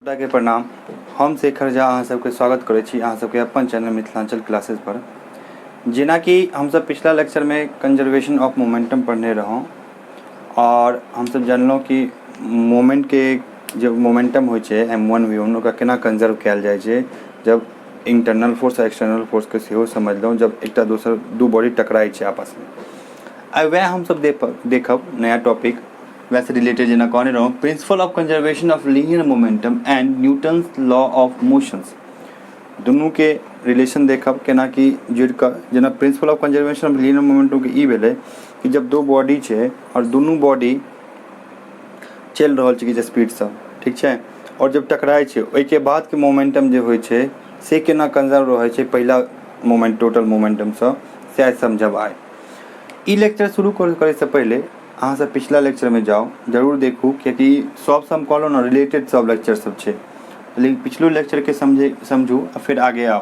के प्रणाम। हम शेखर झा अहाँ सबके स्वागत करै छी अहाँ सबके अपन चैनल मिथिलांचल क्लासेस पर। जेनाकि हमसब पिछला लेक्चरमे कंजर्वेशन ऑफ मोमेंटम पढ़ने रहौं आओर हमसब जानलहुँ कि मोमेंटके जे मोमेंटम होइ छै एम वन वी वन, ओकरा केना कंजर्व कयल जाइ छै, जब इंटरनल फोर्स आ एक्सटर्नल फोर्सके सेहो समझलहुँ, जब एकटा दोसर दू बॉडी टकराइ छै आपसमे। आइ वएह हमसब देखब नया टॉपिक वैसे रिलेटेड, जेना कहने रहौं principle of conservation of linear momentum and Newton's law of motions, दुनूके रिलेशन देखब केना कि जुड़ि कऽ। जेना principle of conservation of linear मोमेंटमके ई भेलै कि जब दो बॉडी छै आओर दुनू बॉडी चलि रहल छै किछु स्पीडसँ, ठीक छै, आओर जब टकराइ छै ओहिके बादके मोमेंटम जे होइ छै से केना कंजर्व रहै छै पहिला मोमेंट टोटल मोमेंटमसँ, से आइ समझब। आइ ई लेक्चर शुरू करैसँ पहिले अहाँ सब पिछला लेक्चरमे जाउ, जरूर देखू, कियाकि सबसँ हम कहलहुँ ने रिलेटेड सब लेक्चर सब छै, लेकिन पिछलो लेक्चरके समझू आ फेर आगे आउ,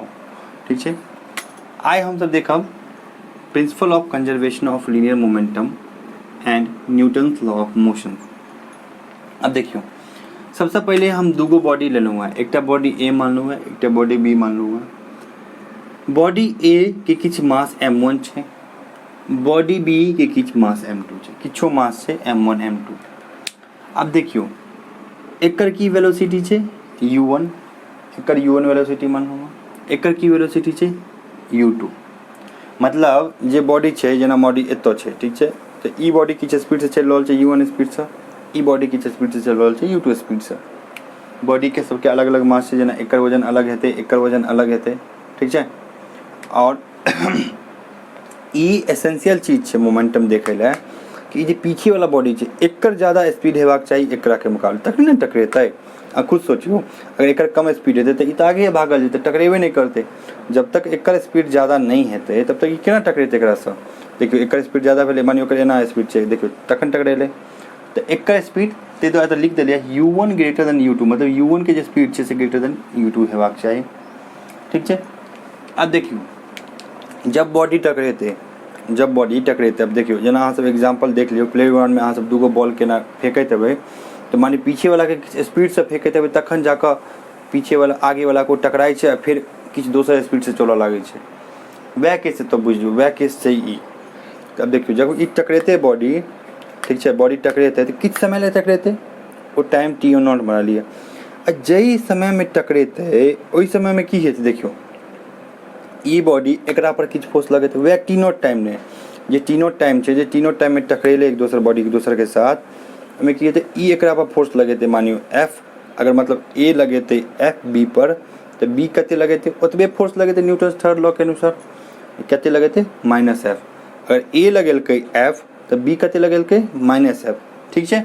ठीक छै। आइ हमसब देखब principle of conservation of linear momentum and Newton's law of motion. अब देखियौ, सबसँ पहिले हम दूगो बॉडी लेलहुँ हेँ। एकटा बॉडी ए मानलहुँ हेँ, एकटा बॉडी बी मानलहुँ हेँ। बॉडी ए के किछु मास एम वन छै, बॉडी बी के किछु मास एम टू छै, किछो मास छै एम वन एम टू। आब देखियौ, एकर की वेलोसिटी छै? You one. एकर you one velocity मानलहुँ हँ। एकर की वेलोसिटी छै? You to. मतलब जे बॉडी छै, जेना बॉडी एतऽ छै, ठीक छै, तऽ ई बॉडी किछु स्पीडसँ चलि रहल छै, you वन स्पीडसँ। ई बॉडी किछु स्पीडसँ चलि रहल छै, you to स्पीडसँ। बॉडीके सबके अलग अलग मास छै, जेना एकर वजन अलग हेतै, एकर वजन अलग हेतै, ठीक छै। आओर ई एसेंशियल चीज छै मोमेंटम देखै लए कि ई जे पीछे वाला बॉडी छै, एकर ज्यादा स्पीड हेबाक चाही एकराके मुकाबले, तखने ने टकरेतै। आ खुद सोचियौ, अगर एकर कम स्पीड हेतै तऽ ई तऽ आगे भागल जेतै, टकरेबे नहि करतै। जब तक एकर स्पीड ज्यादा नहि हेतै, तब तक ई केना टकरेतै एकरासँ? देखियौ, एकर स्पीड ज्यादा भेलै, मानियौ एकर एना स्पीड छै, देखियौ, तखन टकरेलै। तऽ एकर स्पीड ताहि दुआरे तऽ लिख देलियै U one greater than U two, मतलब you वन के जे स्पीड छै से ग्रेटर देन यू टू हेबाक चाही, ठीक छै। आब देखियौ, जब बॉडी टकरेतै, जब बॉडी टकरेतै, अब देखियौ, जेना अहाँ सब एग्जाम्पल देख लियौ, प्ले ग्राउंडमे अहाँ सब दूगो बॉल केना फेकैत हेबै, तऽ मानि पीछेवलाके किछु स्पीडसँ फेकैत हेबै, तखन जाकऽ पीछेवला आगेवला को टकराइ छै आ फेर किछु दोसर स्पीडसँ चलऽ लागै छै। वएह केस एतऽ बुझियौ, वएह केस छै ई। तऽ आब देखियौ, जब ई टकरेतै बॉडी, ठीक छै, बॉडी टकरेतै तऽ किछु समय लए टकरेतै, ओ टाइम टी ओ not बना लिअ। आ जाहि समयमे टकरेतै, ओहि समयमे की हेतै? देखियौ, ई बॉडी एकरा पर किछु फोर्स लगेतै, वएह टी not टाइममे, जे टी not time छै, जे टी not टाइममे टकरेलै एक दोसर बॉडी एक दोसरके साथ, ओहिमे की हेतै? ई एकरा पर फोर्स लगेतै, मानियौ एफ। अगर मतलब ए लगेतै एफ बी पर, तऽ बी कते लगेतै? ओतबे फोर्स लगेतै। न्यूटन थर्ड लॉ के अनुसार कते लगेतै? Minus F. अगर ए लगेलकै एफ, तऽ बी कते लगेलकै? माइनस एफ, ठीक छै।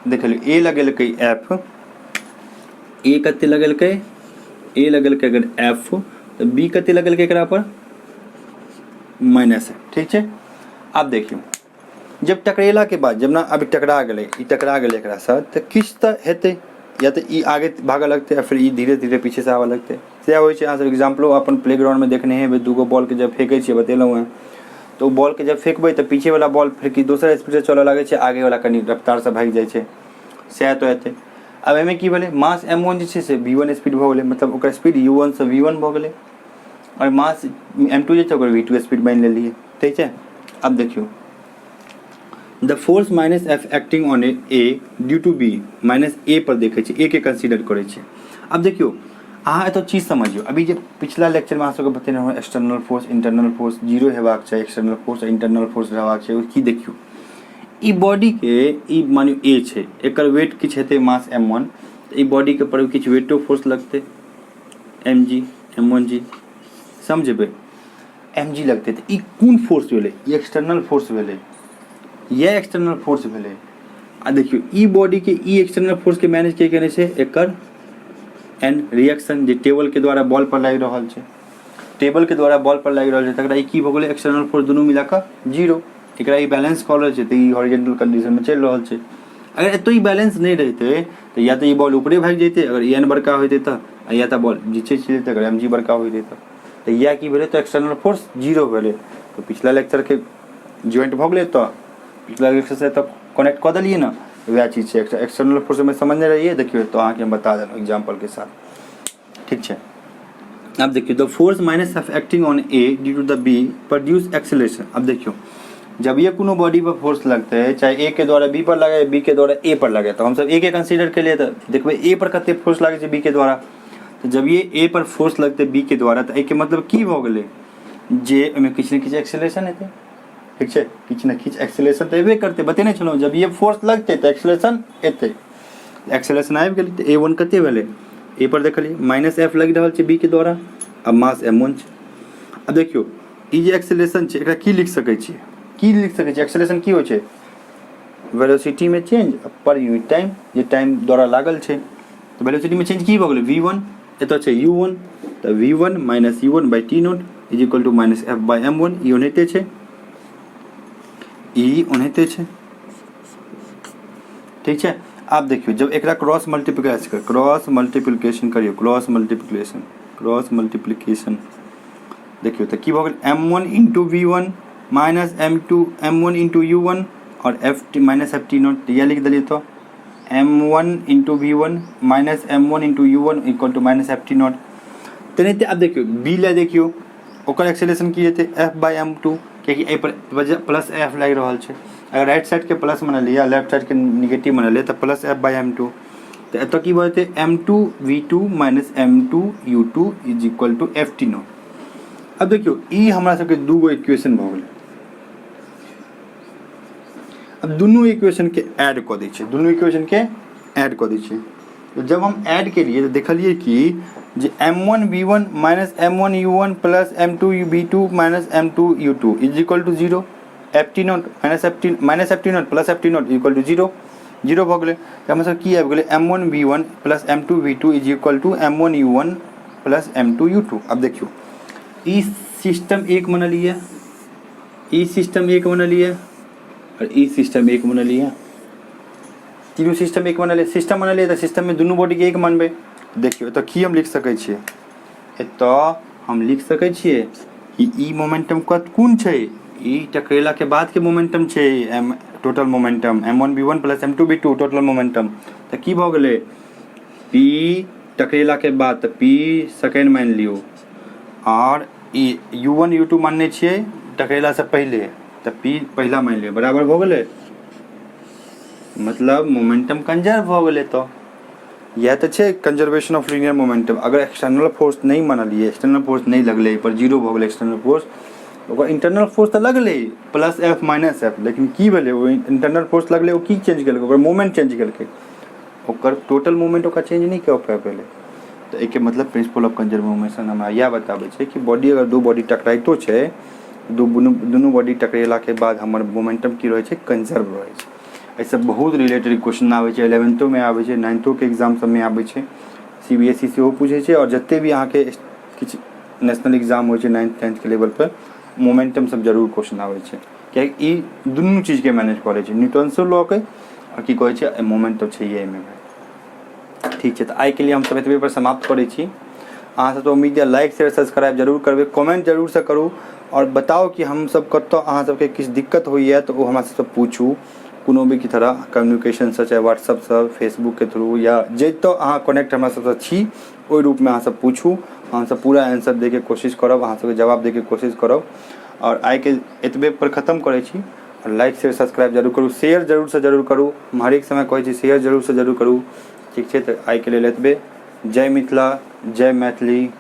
देख लियौ, ए लगेलकै एफ, ए कते लगेलकै? ए लगेलकै अगर एफ, तऽ बी कते लगेलकै एकरा पर? माइनस एफ, ठीक छै। आब देखियौ, जब टकरेला के बाद, जब ना अभी टकरा गेलै, ई टकरा गेलै एकरासँ, तऽ किछु तऽ हेतै। या तऽ ई आगे भागऽ लगतै आ फेर ई धीरे धीरे पीछेसँ आबऽ लगतै। सएह होइ छै। अहाँ सब एग्जाम्पलो अपन प्ले ग्राउंडमे देखने हेबै, दूगो बॉलके जब फेकै छियै, बतेलहुँ हेँ, तऽ ओ बॉलके जब फेकबै तऽ पीछेवला बॉल फेर कि दोसर स्पीडसँ चलऽ लागै छै, आगेवला कनि रफ्तारसँ भागि जाइ छै। सएह तऽ हेतै। आब एहिमे की भेलै? मास एम वन जे छै से वी वन स्पीड भऽ गेलै, मतलब ओकर स्पीड यू वन सँ वी वन भऽ गेलै, आओर मास एम टू जे छै ओकर वी टू स्पीड मानि लेलियै, ठीक छै। आब देखियौ, the force minus F acting on A due to B, minus ए पर देखै छै, ए के कंसीडर करै छै। आब देखियौ, अहाँ एतऽ चीज समझियौ। अभी जे पिछला लेक्चरमे अहाँ सबके बतेने रहौं, external force internal force zero हेबाक चाही, एक्सटर्नल फोर्स इंटरनल फोर्स रहबाक चाही। की देखियौ, ई बॉडीके ई मानियौ ए छै, एकर वेट किछु हेतै, मास एम वन, तऽ ई बॉडीके पर किछु वेटो फोर्स लगतै, M G M one G, समझबै, एम जी लगतै। तऽ ई कोन फोर्स भेलै? ई एक्सटर्नल फोर्स भेलै। इएह एक्सटर्नल फोर्स भेलै। आ देखियौ, ई बॉडीके ई एक्सटर्नल फोर्सके मैनेज के केने छै? एकर एन रिएक्शन, जे टेबलके द्वारा बॉल पर लागि रहल छै, टेबलके द्वारा बॉल पर लागि रहल छै, तकरा ई की भऽ गेलै? एक्सटर्नल फोर्स दुनू मिला कऽ जीरो। एकरा ई बैलेंस कऽ रहल छै, तऽ ई हॉरिजेंटल कंडीशनमे चलि रहल छै। अगर एतौ ई बैलेंस नहि रहितै, तऽ या तऽ ई बॉल ऊपरे भागि जैतै, अगर एन बड़का होइतै तऽ, आ या तऽ बॉल नीचे चलि जेतै, अगर एम जी बड़का होइतै तऽ। तऽ इएह की भेलै? तऽ एक्सटर्नल फोर्स जीरो भेलै। तऽ पिछला लेक्चरके ज्वाइंट भऽ गेलै, तऽ पिछला लेक्चरसँ तऽ कनेक्ट कऽ देलियै ने। वएह चीज छै। एक्सटर्नल फोर्समे समझने रहियै। देखियौ, तऽ अहाँके हम बता देलहुँ एग्जाम्पलके साथ, ठीक छै? आब देखियौ, the force minus F acting on A due to the B produce acceleration. आब देखियौ, जब ये कोनो बॉडी पर फोर्स लगतै, चाहे ए के द्वारा बी पर लगे, बी के द्वारा ए पर लगे, तऽ हमसब ए के कंसीडर केलियै, तऽ देखबै ए पर कते फोर्स लागै छै बी के द्वारा। तऽ जब ये ए पर फोर्स लगतै बी के द्वारा, तऽ एहिके मतलब की भऽ गेलै जे ओहिमे किछु ने किछु एक्सेलेरेशन हेतै, ठीक छै? किछु ने किछु एक्सेलेरेशन तऽ एबे करतै। बतेने छलहुँ, जब ये फोर्स लगतै तऽ एक्सेलेरेशन एतै। एक्सेलेरेशन आबि गेलै, तऽ ए वन कते भेलै? ए पर देखलियै माइनस एफ लागि रहल छै बी के द्वारा आ मास एम वन छै। आब देखियौ, ई जे एक्सेलेरेशन छै, एकरा की लिख सकै छियै? की लिख सकै छियै? एक्सेलेरेशन की होइ छै? वेलोसिटीमे चेंज पर यूनिट टाइम, जे टाइम द्वारा लागल छै। तऽ वेलोसिटीमे चेंज की भऽ गेलै? वी वन एतऽ छै, you वन, तऽ V one minus U one by T naught is equal to minus F by M one. ई ओनाहिते छै, ई ओनाहिते छै, ठीक छै? आब देखियौ, जब एकरा क्रॉस मल्टीप्लिकेशन करियौ, क्रॉस मल्टीप्लिकेशन देखियौ तऽ की भऽ गेल? M one into V one minus M two M one into U one आओर F T minus F T naught, इएह लिख देलियै। तऽ M one into V one minus M one into U one equal to minus F T naught. तेनाहिते आब देखियौ, B लए देखियौ, ओकर एक्सेलेरेशन की हेतै? एफ बाई एम टू, कियाकि एहिपर प्लस एफ लागि रहल छै। अगर राइट साइडके प्लस मानलियै आ लेफ्ट साइडके निगेटिव मानलियै, तऽ plus F by M two. तऽ एतऽ की भऽ जेतै? M two V two minus M two U two is equal to F T naught. आब देखियौ, ई हमरा सबके दूगो इक्वेशन भऽ गेलै। अब दुनू इक्वेशनके ऐड कऽ दै छियै, दुनू इक्वेशनके ऐड कऽ दै छियै। तऽ जब हम ऐड केलियै तऽ देखलियै कि जे M one V one minus M one U one plus M two U V two minus M two U two is equal to zero, F T naught minus F T minus F T naught plus F T naught equal to zero. Zero भऽ गेलै, तऽ हमरा सब की आबि गेलै? M one V one plus M two V two is equal to M one U one plus M two U two. आब देखियौ, ई system एक मानलियै, ई सिस्टम एक मानलियै आओर ई सिस्टम एक मानलियै। तीनू सिस्टम एक मानलियै। सिस्टम मानलियै तऽ सिस्टममे दुनू बॉडीके एक मानबै। देखियौ, एतऽ की हम लिख सकै छियै? एतऽ हम लिख सकै छियै कि ई मोमेंटम कत कोन छै? ई टकरेलाके बादके मोमेंटम छै। M total momentum M one V one plus M two V two total momentum. तऽ की भऽ गेलै? पी टकरेलाके बाद, तऽ पी सेकेंड मानि लियौ, आओर ई you one you to मानने छियै टकरेलासँ पहिले, तऽ पी पहिला मानि लियौ, बराबर भऽ गेलै। मतलब मोमेंटम कंजर्व भऽ गेलै। तऽ इएह तऽ छै कंजर्वेशन ऑफ लीनियर मोमेंटम। अगर एक्सटर्नल फोर्स नहि मानलियै, एक्सटर्नल फोर्स नहि लगलै, पर जीरो भऽ गेलै एक्सटर्नल फोर्स, ओकर इंटरनल फोर्स तऽ लगलै, प्लस एफ माइनस एफ, लेकिन की भेलै? ओ इंटरनल फोर्स लगलै, ओ की चेंज केलकै? ओकर मोमेंट चेंज केलकै, ओकर टोटल मोमेंट ओकरा चेंज नहि कऽ पेलै। तऽ एहिके मतलब प्रिंसिपल ऑफ कंजर्व मोमेंटम हमरा इएह बताबै छै कि बॉडी अगर दू बॉडी टकराइतो छै, दू दुनू दुनू बॉडी टकरेलाके बाद हमर मोमेंटम की रहै छै? कंजर्व रहै छै। एहिसँ बहुत रिलेटेड क्वेश्चन आबै छै, इलेवेंथोमे आबै छै, नाइन्थोके एग्जाम सबमे आबै छै, सी बी एस ई सेहो पूछै छै, आओर जते भी अहाँके किछु नेशनल एग्जाम होइ छै नाइन्थ टेंथके लेवलपर, मोमेंटम सब जरूर क्वेश्चन आबै छै, कियाकि ई दुनू चीजके मैनेज करै छै, न्यूटन्सो लॉके आओर की कहै छै, मोमेंटम छैहे एहिमे। ठीक छै, तऽ आइके लिए हमसब एतबे पर समाप्त करै छी। अहाँ सबसँ उम्मीद यऽ, लाइक, शेयर, सब्सक्राइब जरूर करबै, कमेंट जरूरसँ करू आओर बताउ कि हमसब कतऽ, अहाँ सबके किछु दिक्कत होइए तऽ ओ हमरा सबसँ पूछू। कोनो भी तरह कम्युनिकेशनसँ, चाहे व्हाट्सअपसँ, फेसबुकके थ्रू या जतऽ अहाँ कनेक्ट हमरा सबसँ छी, ओहि रूपमे अहाँ सब पूछू। हमसब पूरा आंसर दैके कोशिश करब, अहाँ सबके जवाब दैके कोशिश करब। आओर आइके एतबे पर खतम करै छी। आओर लाइक, शेयर, सब्सक्राइब जरूर करू, शेयर जरूरसँ जरूर करू। हम हरेक समय कहै छी, शेयर जरूरसँ जरूर करू। ठीक छै, तऽ आइके लेल एतबे। जय मिथिला, जय मैथिली।